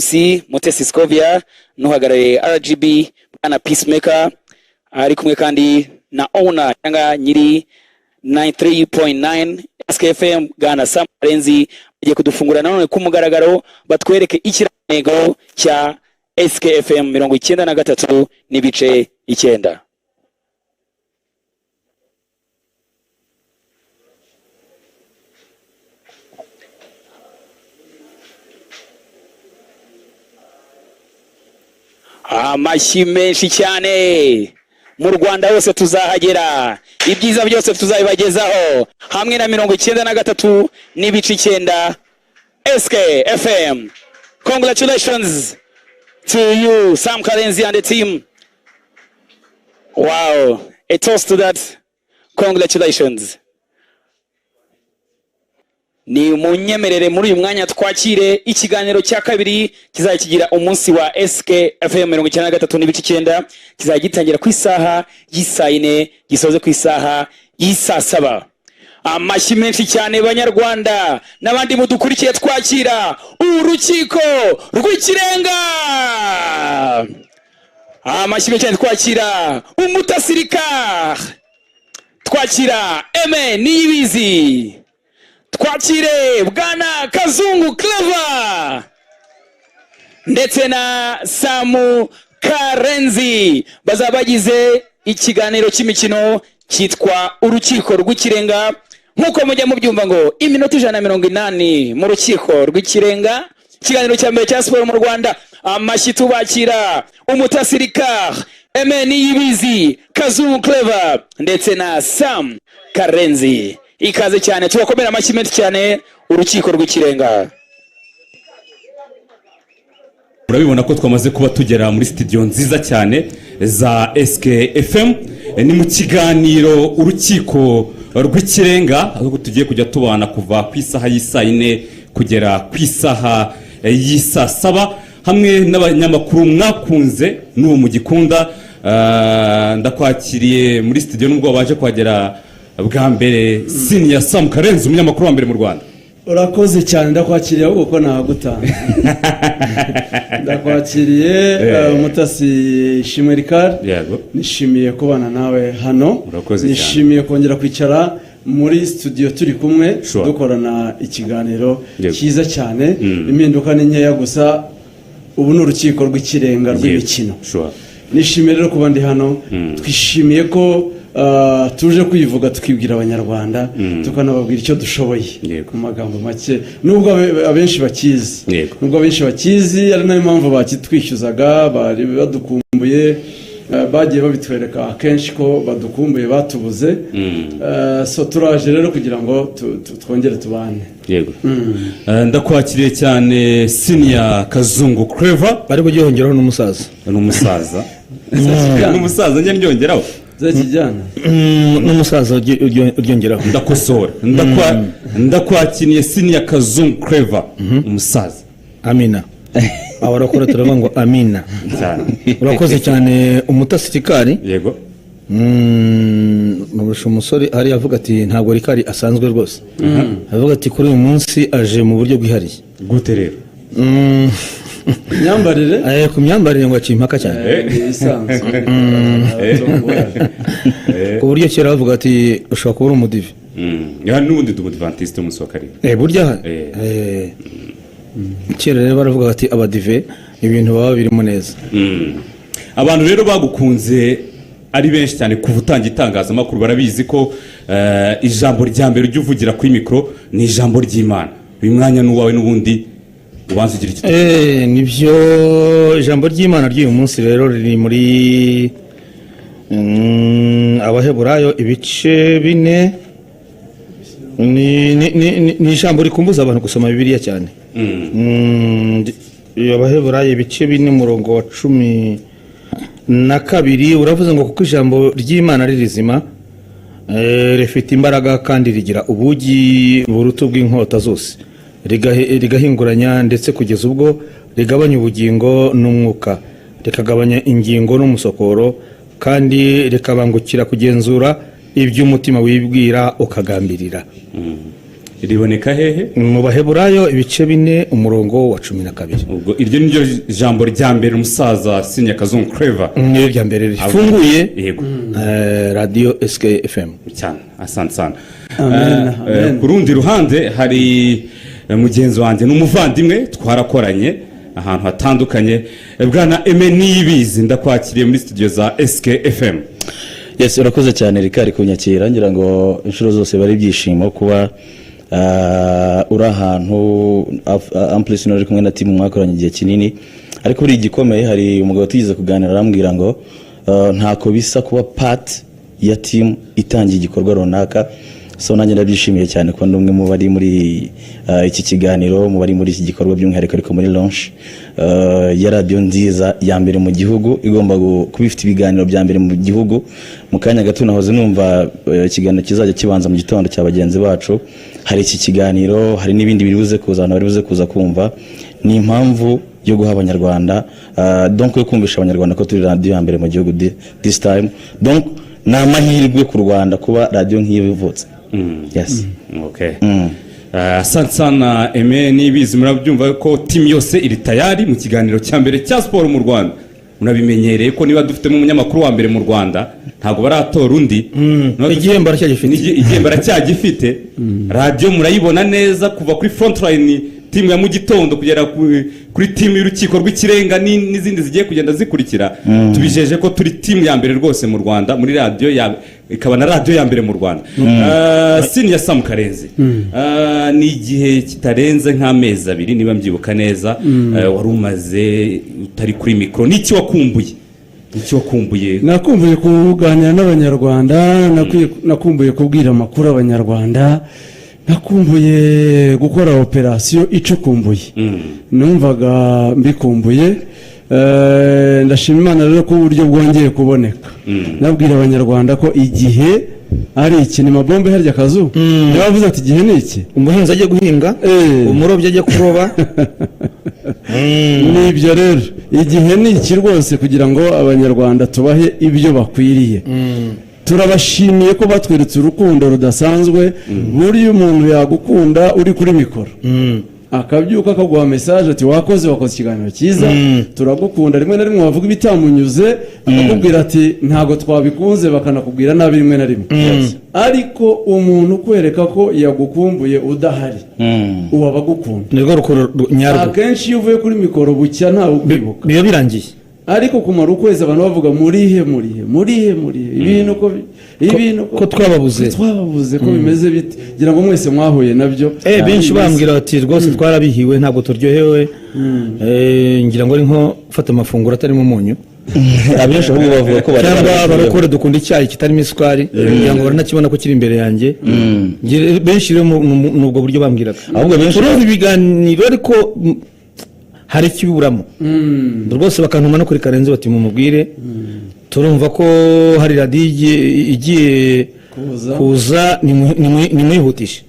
MC Mutesi Scovia n'uhagarariye RGB bwana Peacemaker, ari kumwe kandi na owner cyangwa nyiri 93.9 SKFM bwana Sam Karenzi. Bagiye kudufungura nanone ku mugaragaro, batwereke ikirangantego cya SKFM 93.9. Amashyi menshi cyane! Mu Rwanda hose tuzahagera, ibyiza byose tuzabibagezaho hamwe na 93.9 SK FM. Congratulations to you, Sam Karenzi and the team. Wow, a toast to that. Congratulations. Ni munyemerere muri uyu mwanya twakire ikiganiro cya kabiri kizajya kigira umunsi wa SK FM 93.9. Kizajya gitangira ku isaha y'isaa 4, gisoze ku isaha y'isaa 7. Amashyi menshi cyane, Banyarwanda n'abandi mudukurikiye, twakira Urukiko rw'Ikirenga. Amashyi menshi cyane, twakira Umutasirika, twakira Eme Niyibizi, twakire bwana Kazungu Clever ndetse na Samu Karenzi. Bazaba bagize ikiganiro cy'imikino cyitwa Urukiko rw'Ikirenga, nk'uko mujya mubyumva ngo iminota 180 mu Rukiko rw'Ikirenga, ikiganiro cya mbere cya siporo mu Rwanda. Amashyi, tubakira Umutasirika Eme Niyibizi, Kazungu Clever ndetse na Sam Karenzi. Ikaze cyane, tubakomera amashyi menshi cyane, Urukiko rw'Ikirenga. Urabibona ko twamaze kuba tugera muri studio nziza cyane za SKFM. Ni mu kiganiro Urukiko rw'Ikirenga, aho tugiye kujya tubana kuva ku isaha y'isaa 4 kugera ku isaha y'isaa 7, hamwe n'abanyamakuru mwakunze n'ubu mugikunda. Ndakwakiriye muri studio nubwo waje kuhagera bwa mbere, Senior Sam Karenzi, umunyamakuru wa mbere mu Rwanda. Urakoze cyane, ndakwakiriye ahubwo ko nahagutanze. Ndakwakiriye, Umutasi Ishimwe Ricard. Yego. Nishimiye kubana nawe hano. Urakoze cyane. Nishimiye kongera kwicara muri studio turi kumwe, dukorana ikiganiro cyiza cyane. Impinduka ni nkeya gusa, ubu ni Urukiko rw'Ikirenga rw'imikino. Nishimiye rero kuba ndi hano. Twishimiye ko tuje kwivuga, tukibwira Abanyarwanda, tukanababwira icyo dushoboye mu magambo make, nubwo abenshi bakizi. Nubwo abenshi bakizi, ari nayo mpamvu bakitwishyuzaga, bari badukumbuye, bagiye babitwereka akenshi ko badukumbuye, batubuze. So turaje rero kugira ngo twongere tubane. Yego. Ndakwakiriye cyane, Senior Kazungu Clever. Bari kugihongeraho n'umusaza. Ni umusaza, ni umusaza njya ndyongeraho. Zakijyana. N'umusaza uryongeraho. Ndakosora. Ndakwakiriye, Senior Kazungu Clever, umusaza. Amina, aho barakora turavuga ngo amina. Cyane. Urakoze cyane, Umutasirikari. Yego. Murusha umusore hariya avuga ati ntabwo Rikari asanzwe rwose, avuga ati kuri uyu munsi aje mu buryo bwihariye. Gute rero? Imyambarire. Ku myambarire ngo aciye impaka cyane. Ni ibisanzwe. Ku buryo kera bavuga ati ushobora kuba uri umudive. Ya, n'ubundi ndi umudivantiste w'umunsi wa karindwi. Burya kera rero baravuga bati abadive ibintu baba birimo neza. Abantu rero bagukunze ari benshi cyane kuva utangira itangazamakuru, barabizi ko ijambo rya mbere ujya uvugira kuri mikoro ni ijambo ry'Imana. Uyu mwanya ni uwawe n'ubundi, ubanza ugira icyo Nibyo, ijambo ry'Imana ry'uyu munsi rero riri muri Abaheburayo ibice 4. Ni ijambo rikumbuza abantu gusoma Bibiliya cyane. Abaheburayo ibice 4, umurongo wa 12 uravuze ngo: "Kuko ijambo ry'Imana ari rizima, rifite imbaraga kandi rigira ubugi buruta ubw'inkota zose, rigahinguranya ndetse kugeza ubwo rigabanya ubugingo n'umwuka, rikagabanya ingingo n'umusokoro, kandi rikabangukira kugenzura iby'umutima wibwira ukagambirira." Riboneka hehe? Mu Baheburayo, ibice 4, umurongo wa 12. Ubwo iryo ni ryo jambo rya mbere umusaza Senior Kazungu Clever Niyo rya mbere rifunguye radiyo SK FM. Cyane, asante sana. Amen, amen. Ku rundi ruhande hari mugenzi wanjye n'umuvandimwe, twarakoranye ahantu hatandukanye, bwana Aime Niyibizi, ndakwakiriye muri studio za SK FM. Yes, urakoze cyane Rikari kunyakira. Ngira ngo inshuro zose bari ibyishimo kuba uri ahantu ampulisi uri kumwe na team mwakoranye igihe kinini. Ariko buri igikomeye, hari umugabo tugeze kuganira arambwira ngo ntako bisa kuba part ya team itangiye igikorwa runaka. So nanjye ndabyishimiye cyane kuba ndi umwe mu bari muri iki kiganiro, mu bari muri iki gikorwa by'umwihariko, ariko muri launch ya radiyo nziza ya mbere mu gihugu, igomba kuba ifite ibiganiro bya mbere mu gihugu. Mu kanya gato nahoze numva ikiganiro kizajya kibanza mu gitondo cya bagenzi bacu. Hari iki kiganiro, hari n'ibindi biri buze kuza, abantu bari buze kuza kumva. Ni impamvu yo guha Abanyarwanda, donc yo kumvisha Abanyarwanda ko turi radiyo ya mbere mu gihugu this time. Donc ni amahirwe ku Rwanda kuba radiyo nk'iyo ivutse. Yes. Okay. Asante sana Aime Niyibizi. Murabyumva ko team yose iri tayari mu kiganiro cya mbere cya siporo mu Rwanda. Murabimenyereye ko niba dufitemo umunyamakuru wa mbere mu Rwanda, ntabwo baratora undi. Igihembo aracyagifite. Igihembo aracyagifite. Radiyo murayibona neza, kuva kuri frontline team ya mu gitondo kugera kuri team y'Urukiko rw'Ikirenga n'izindi zigiye kugenda zikurikira. Tubijeje ko turi team ya mbere rwose mu Rwanda muri radiyo ya, ikaba na radiyo ya mbere mu Rwanda. Senior Sam Karenzi, ni igihe kitarenze nk'amezi 2 niba mbyibuka neza, wari umaze utari kuri mikoro. N'iki wakumbuye? Icyo wakumbuye? Nakumbuye kuganira n'Abanyarwanda, nakumbuye kubwira amakuru Abanyarwanda, nakumbuye gukora operasiyo icukumbuye. Numvaga mbikumbuye. Ndashima Imana rero ko uburyo bwongeye kuboneka. Nabwira Abanyarwanda ko igihe ari iki. Ni mabombe harya akazu niba bavuze ati igihe ni iki. Umuhinzi ajya guhinga, umurobyi ajya kuroba. Nibyo rero, igihe ni iki rwose kugira ngo Abanyarwanda tubahe ibyo bakwiriye. Turabashimiye ko batweretse urukundo rudasanzwe. Buriya umuntu yagukunda uri kuri mikoro, akabyuka akaguha message ati wakoze, wakoze ikiganiro cyiza, turagukunda. Rimwe na rimwe wavuga ibitamunyuze akakubwira ati ntabwo twabikunze, bakanakubwira nabi rimwe na rimwe. Ariko umuntu ukwereka ko yagukumbuye udahari, uwo aba agukunda. Ni rwo rukundo nyarwo. Akenshi iyo uvuye kuri mikoro bucya ntawe ukwibuka. Biba birangiye. Ariko kumara ukwezi abantu bavuga murihe, murihe, murihe, murihe, ibintu ko ibintu ko twababuze. Ko twababuze, ko bimeze bite? Ngira ngo mwese mwahuye nabyo. Benshi bambwira bati rwose twarabihiwe, ntabwo turyohewe. Ngira ngo ari nko gufata amafunguro atarimo umunyu. Abenshi ahubwo bavuga ko bari Cyangwa barabishyiriyeho. abarokore dukunda icyayi kitarimo isukari, kugira ngo baranakibona ko kiri imbere yanjye. Benshi rero ni ubwo buryo bambwiraga. Ahubwo benshi- Turumva ibiganiro ariko hari ikibiburamo rwose, bakantuma no kuri Karenzi bati mumubwire, turumva ko hari radiyo igiye Kuza. kuza, nimwihutishe.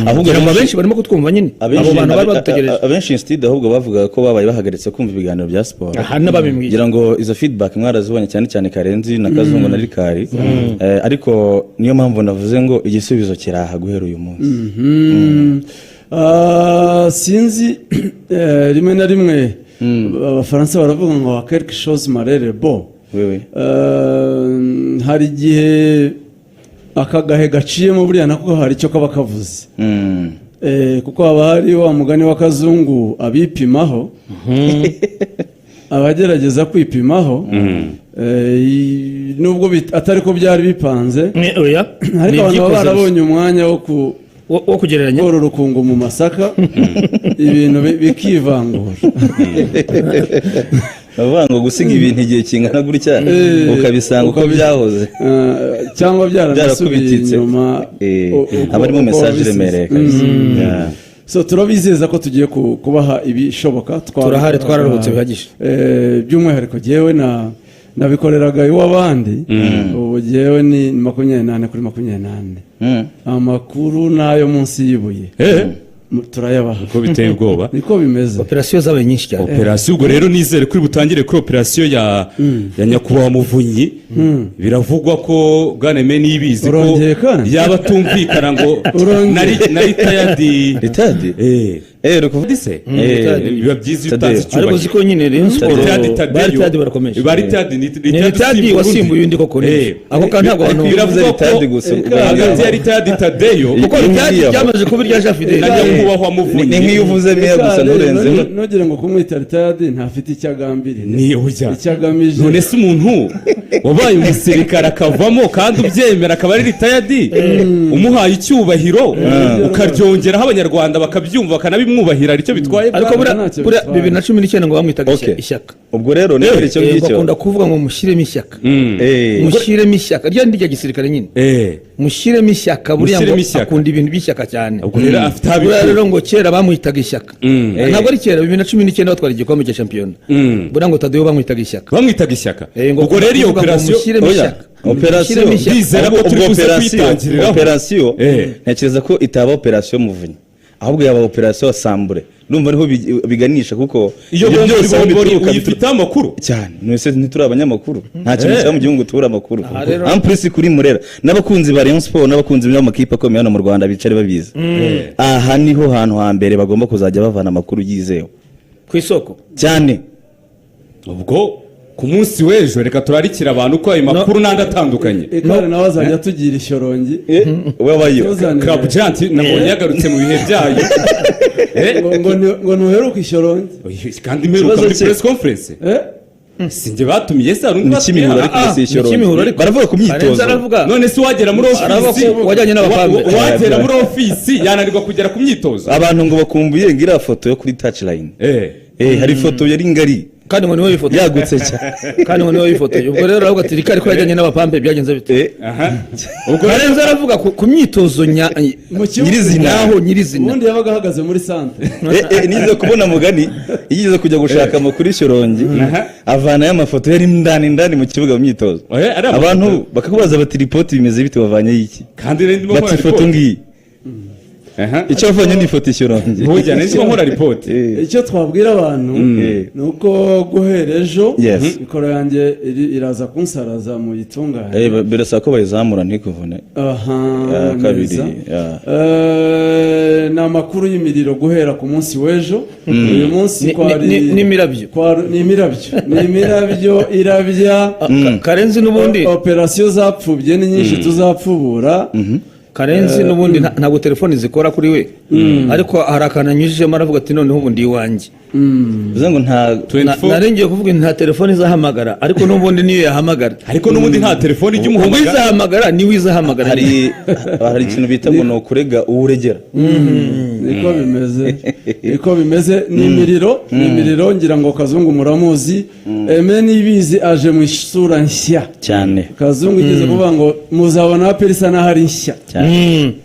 Ahubwo Kugira ngo abenshi barimo kutwumva nyine, abo bantu bari badutegereje. Abenshi instead ahubwo bavugaga ko babaye bahagaritse kumva ibiganiro bya siporo. Aha n'ababimbwiye. Ngira ngo izo feedback mwarazibonye, cyane cyane Karenzi na Kazungu na Rikari. Ariko niyo mpamvu navuze ngo igisubizo kiraha guhera uyu munsi. Sinzi, rimwe na rimwe Abafaransa baravuga ngo quelque chose malheur bon. Wewe. Hari igihe aka gahe gaciyemo buriya nako hari icyo kaba kavuze. Kuko haba hari wa mugani w'akazungu abipimaho, abagerageza kwipimaho, nubwo atari ko byari bipanze. Oya, ariko ni abantu baba ibyikoze gusa. barabonye umwanya wo ku Wo kugereranya. Korora urukungu mu masaka, ibintu bikivangura. Bavuga ngo gusiga ibintu igihe kingana gutya ukabisanga uko byahoze. Cyangwa byaranasubiye Byarakubititse. inyuma. Haba harimo uko message wabisize. iremereye kabisa. Yeah. So turabizeza ko tugiye kubaha ibishoboka. Turahari, twararuhutse bihagije. By'umwihariko jyewe na nabikoreraga iw'abandi, ubu jyewe ni 24/24. Amakuru n'ayo munsi y'ibuye. Turayabaha. Ko biteye ubwoba. Niko bimeze. Operasiyo zabaye nyinshi cyane. Operasiyo, ubwo rero nizere ko butangire kuri operasiyo ya nyakubahwa Muvunyi. Biravugwa ko bwana Aimé Niyibizi ko Urongeye kandi? yaba atumvikana ngo Urongeye. na retired. Retired? Eh. Eh, uri se Eh, biba byiza iyo Tadeyo. utanze Ariko uzi icyubahiro. ko nyine Rayon Sport Retired Tadeyo. ba retired barakomeje. Ba retired ni Ni retired wasimbuye undi koko ni. Eh. Ako kantu ntabwo abantu Biravugwa ko Retired gusa, hagati ya retired Tadeyo kuko retired Iriya. byamaze kuba irya Jean Fidele. na nyakubahwa Muvunyi. Ni nk'iyo uvuze meya gusa nturenzeho. Ntugire ngo kumwita retired ntafite icyo agambiriye, Ni ujya icyo agamije. None se umuntu wabaye umusirikare akavamo kandi ubyemera akaba ari retired, umuhaye icyubahiro ukaryongeraho, abanyarwanda bakabyumva bakanabimwubahira, aricyo bitwaye? Ariko Bwana, buriya ntacyo buriya bitwaye. 2019 ngo bamwitaga ishyaka. Ubwo rero niba icyo ngicyo Bakunda kuvuga ngo mushyiremo ishyaka, mushyiremo ishyaka rya ni rya gisirikare nyine. Mushyiremo ishyaka buriya ngo Mushyiremo ishyaka. akunda ibintu by'ishyaka cyane. Ubwo rero afite aho Buriya abikura. rero ngo kera bamwitaga ishyaka, ntabwo ari kera, 2019 batwara igikombe cya shampiyona, buriya ngo Tadeyo bamwitaga ishyaka. Bamwitaga ishyaka. Ngo Ubwo rero iyo kuvuga ngo operasiyo mushyiremo Oya, ishyaka. operasiyo. Mushyiremo ishyaka. Ndizera ko turi Ubwo buze operasiyo kuyitangiriraho. Operasiyo, ntekereza ko itaba operasiyo Muvunyi, ahubwo yaba operasiyo Sambure. Ndumva ariho biganisha kuko Iyo ibyo bombori byose aho bombori bituruka uyifiteho amakuru. Cyane. None ntituri abanyamakuru? Nta kintu kiba mu gihugu tubura amakuru. Rero- En plus kuri Murera n'abakunzi ba Rayon Sport n'abakunzi b'amakipe akomeye hano mu Rwanda bicare babizi, aha niho hantu hambere bagomba kuzajya bavana amakuru yizewe. Ku isoko. Cyane. Ubwo ku munsi w'ejo reka turarikira abantu ko ayo makuru n'andi atandukanye. Ikare nawe azajya atugira ishyorongi. Wabayo. Tuzanire. Club Giant nabonye yagarutse mu bihe byayo. Ngo ntuheruke ishyorongi. Kandi mperuka Ikibazo muri press conference. Sinjye batumiye se? Hari undi Ni batumiye? Kimihurura ariko si Ni Kimihurura ariko. Baravuga ku Karenzi myitozo. aravuga. None se wagera muri Aravuga ofisi ko wajyanye n'abapambe. Wagera muri ofisi yananirwa kugera ku myitozo? Abantu ngo bakumbuye ngo iriya foto yo kuri touchline. Hari ifoto yari ngari, Kandi ngo niwe wifotoye. yagutse cyane. Kandi ngo niwe wifotoye. Ubwo rero aravuga ati rikari ko yajyanye n'abapampe byagenze bite? Aha. Ubwo rero Karenzi aravuga ku myitozo Mu kibuga. Nyirizina. Nyaho nyirizina. Ubundi yabaga ahagaze muri centre. Nize kubona mugani yigeze kujya gushaka amakuru y'Ishyorongi, avanayo amafoto yari indani indani mu kibuga mu myitozo. Ari amafoto. Abantu bakakubaza bati: "Ripoti bimeze bite? Wavanyeyo iki?" Kandi rero ndimo Bati: nkora "Ifoto ripoti." ngiyi." Icyo wavanye ni ifoto Ishyorongi. Ntujyane, ndimo nkora ripoti. Icyo twabwira abantu ni uko guhera ejo mikoro yanjye iraza kunsaraza mu yitunganye. Birasaba ko bayizamura ntikuvune. Aha. Ya, kabiri, Neza. ya. Ni amakuru y'imiriro guhera ku munsi w'ejo. Uyu munsi kwari N'imirabyo. Ni imirabyo irabya. Karenzi n'ubundi Operasiyo zapfubye ni nyinshi tuzapfubura. Karenzi n'ubundi ntabwo telefoni zikora kuri we, ariko hari akantu anyujijemo aravuga ati: "Noneho ubu ndi iwanjye." Bivuze ngo nta 24. Narengeye kuvuga nta telefoni izahamagara, ariko n'ubundi niyo yahamagara. Ariko n'ubundi nta telefoni ijya Ubwo umuhamagara. izahamagara niwe izahamagara. Hari ikintu bita ngo ni ukurega uwo uregera. Niko bimeze, niko bimeze. Ni imiriro, ni imiriro. Ngira ngo Kazungu muramuzi. Aimé Niyibizi aje mu isura nshya. Cyane. Kazungu igeze kuvuga ngo muzabona APR isa n'aho ari nshya. Cyane.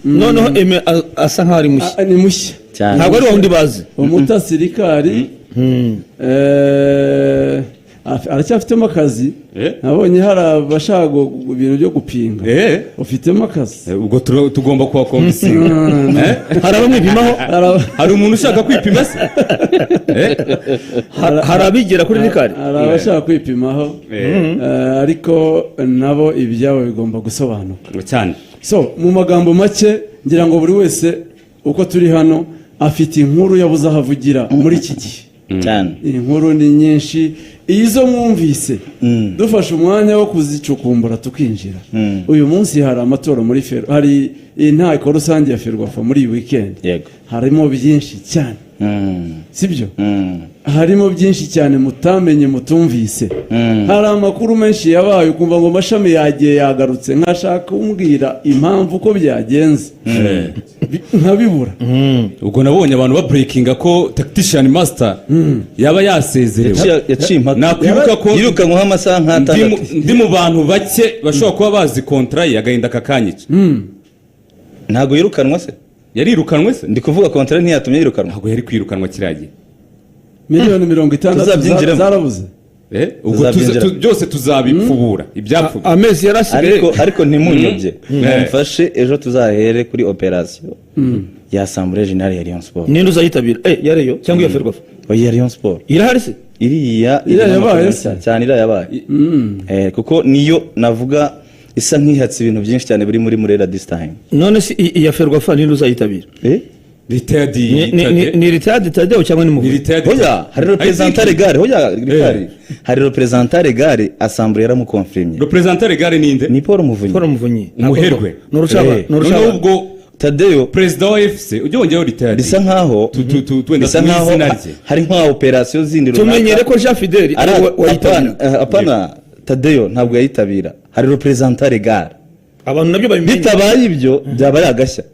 Noneho Aimé asa nkaho ari mushya. Ah, ni mushya. Cyane. Ntabwo ari wa wundi bazi. Umutasirikari aracyafitemo akazi. Nabonye hari abashaka ibintu byo gupinga. Ufitemo akazi. Ubwo tugomba kuhakombisinga. Hari abamwipimaho. Hari umuntu ushaka kwipima se? Hari abigira kuri rikari. Hari abashaka kwipimaho. Ariko nabo ibyabo bigomba gusobanuka. Cyane. So mu magambo make, ngira ngo buri wese uko turi hano afite inkuru yabuze aho avugira muri iki gihe. Cyane. Inkuru ni nyinshi, izo mwumvise dufashe umwanya wo kuzicukumbura tukinjira. Uyu munsi hari amatora muri Fero, hari inteko rusange ya Ferwafa muri iyi weekend. Harimo byinshi cyane, sibyo? Harimo byinshi cyane mutamenye, mutumvise. Hari amakuru menshi yabaye, ukumva ngo Mashami yagiye yagarutse, nkashaka kumbwira impamvu uko byagenze, nkabibura. Ubwo nabonye abantu babreakinga ko tactician master yaba yasezerewe. Yaciye impaka. Nakwibuka ko yirukankwaho amasaha nk'atandatu. Ndi mu bantu bake bashobora kuba bazi contrat ye, agahinda kakanyica. Ntabwo yirukanwa se? Yarirukanwe se? Ndi kuvuga contrat ntiyatumye yirukanwa. Ntabwo yari kwirukanwa kiriya gihe. Miliyoni 60 Tuzabyinjiramo. zarabuze. Ubwo Tuzabyinjiramo. byose tuzabipfubura ibyapfubye. Amezi yarasigaye. Ariko ntimunyobye, mumfashe ejo tuzahere kuri operasiyo. Ya Assemblée Générale ya Rayon Sport. Ninde uzayitabira? Ya Rayon cyangwa iya Ferwafa? Oya, ya Rayon Sport. Irahari se? Iriya Iriya irimo yabaye amakuru se? menshi cyane, iriya yabaye. Kuko niyo navuga isa nk'ihatse ibintu byinshi cyane biri muri Murera this time. None se iya Ferwafa ninde uzayitabira? Retired. Ni retired Tadeyo cyangwa ni Ni Muvunyi? retired. Hoya, hari représentant légal. Hoya, hari hari représentant légal, assemblée yaramukonfirmye. Représentant légal ninde? Ni Paul Muvunyi. Paul Muvunyi. Umuherwe. Ni urucaba. Ni urucaba. Noneho ubwo Tadeyo perezida wa FC ujye wongeraho retired. Bisa nkaho wenda bisa tumuhe nkaho izina rye. hari nka opération zindi runaka. Tumenyere ko Jean Fidele Ari ari we wayitabira. apana, Tadeyo ntabwo yayitabira, hari représentant légal. Abantu nabyo babimenye. Bitabaye ibyo byaba ari agashya,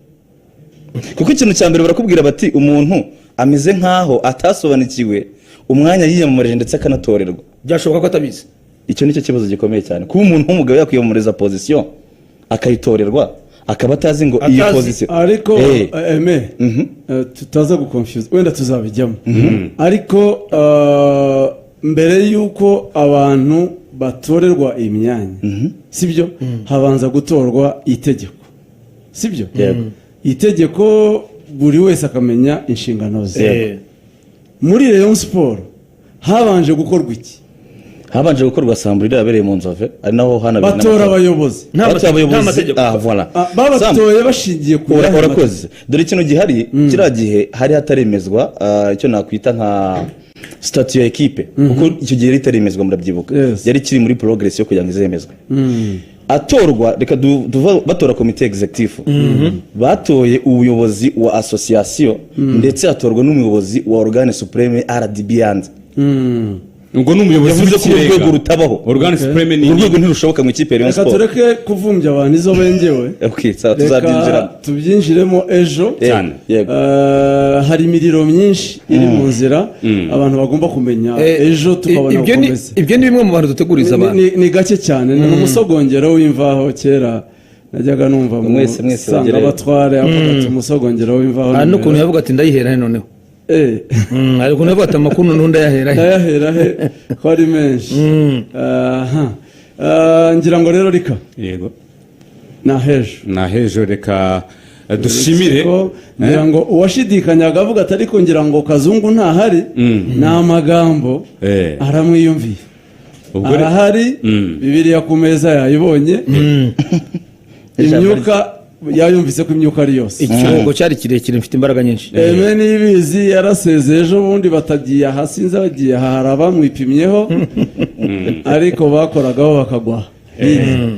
kuko ikintu cya mbere barakubwira bati umuntu ameze nkaho atasobanukiwe umwanya yiyamamarije ndetse akanatorerwa. Byashoboka ko atabizi. Icyo nicyo kibazo gikomeye cyane, kuba umuntu w'umugabo yakwiyamamariza position akayitorerwa, akaba atazi ngo iyi Atazi. position. Ariko eme tutaza guconfuse, wenda tuzabijyamo, ariko mbere y'uko abantu batorerwa imyanya, sibyo, habanza gutorwa itegeko, sibyo? Yego. Itegeko, buri wese akamenya inshingano ze. Muri Rayon Sport habanje gukorwa iki? Habanje gukorwa assemblée yabereye mu Nzove, ari naho hanabereye Batora n'amatora. abayobozi. Nta Batoye mategeko- nta abayobozi. mategeko. Ah, voilà. Ah, babatoye bashingiye ku yahe? Urakoze. Dore ikintu gihari: kiriya gihe hari hataremezwa icyo nakwita nka statut ya ekipe, kuko icyo gihe yari itaremezwa, murabyibuka. Yari ikiri muri progress yo kugira ngo izemezwe. Atorwa, reka batora komite executive, batoye ubuyobozi wa association, ndetse hatorwa n'umuyobozi wa organe suprême RDB yanze. Ubwo ni umuyobozi Yavuze ko urwo w'ikirenga. rwego rutabaho. Organe suprême ni Urwo rwego ntirushoboka mu ikipe ya Rayon Reka Sport. tureke kuvumbya abantu izo bengewe. Okay, sawa, Reka tuzabyinjiramo. tubyinjiremo ejo. Cyane. Yego. Hari imiriro myinshi iri mu nzira abantu bagomba kumenya ejo, tukabona Ibyo ni gukomeza. Ibyo ni bimwe mu bantu duteguriza abantu. Ni gake cyane, ni umusogongero w'imvaho. Kera najyaga numva mu Mwese, mwese sanga bagereyo. abatware avuga ati umusogongero w'imvaho. Hari n'ukuntu yavuga ati ndayihera he noneho. Hari ukuntu yavuga ati amakuru noneho ndayahera he. Ndayahera he ko ari menshi? Aha. Ngira ngo rero rika Yego. ni ahejo. Ni ahejo, reka dushimire. Ko ngira ngo uwashidikanyaga avuga ati ariko ngira ngo Kazungu ntahari, ni amagambo, aramwiyumviye. Ubwo Arahari. Bibiliya ku meza yayibonye, imyuka yayumvise ko imyuka ari yose. Ikiruhuko cyari kirekire, mfite imbaraga nyinshi. Eme nibizi yarasezeye ejo bundi, batagiye aha, sinzi abagiye aha, hari abamwipimyeho ariko bakoragaho bakagwa.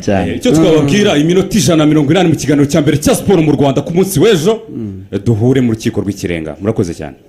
Cyane. Icyo twababwira, iminota 180 mu kiganiro cya mbere cya siporo mu Rwanda ku munsi w'ejo, duhure mu Rukiko rw'Ikirenga. Murakoze cyane.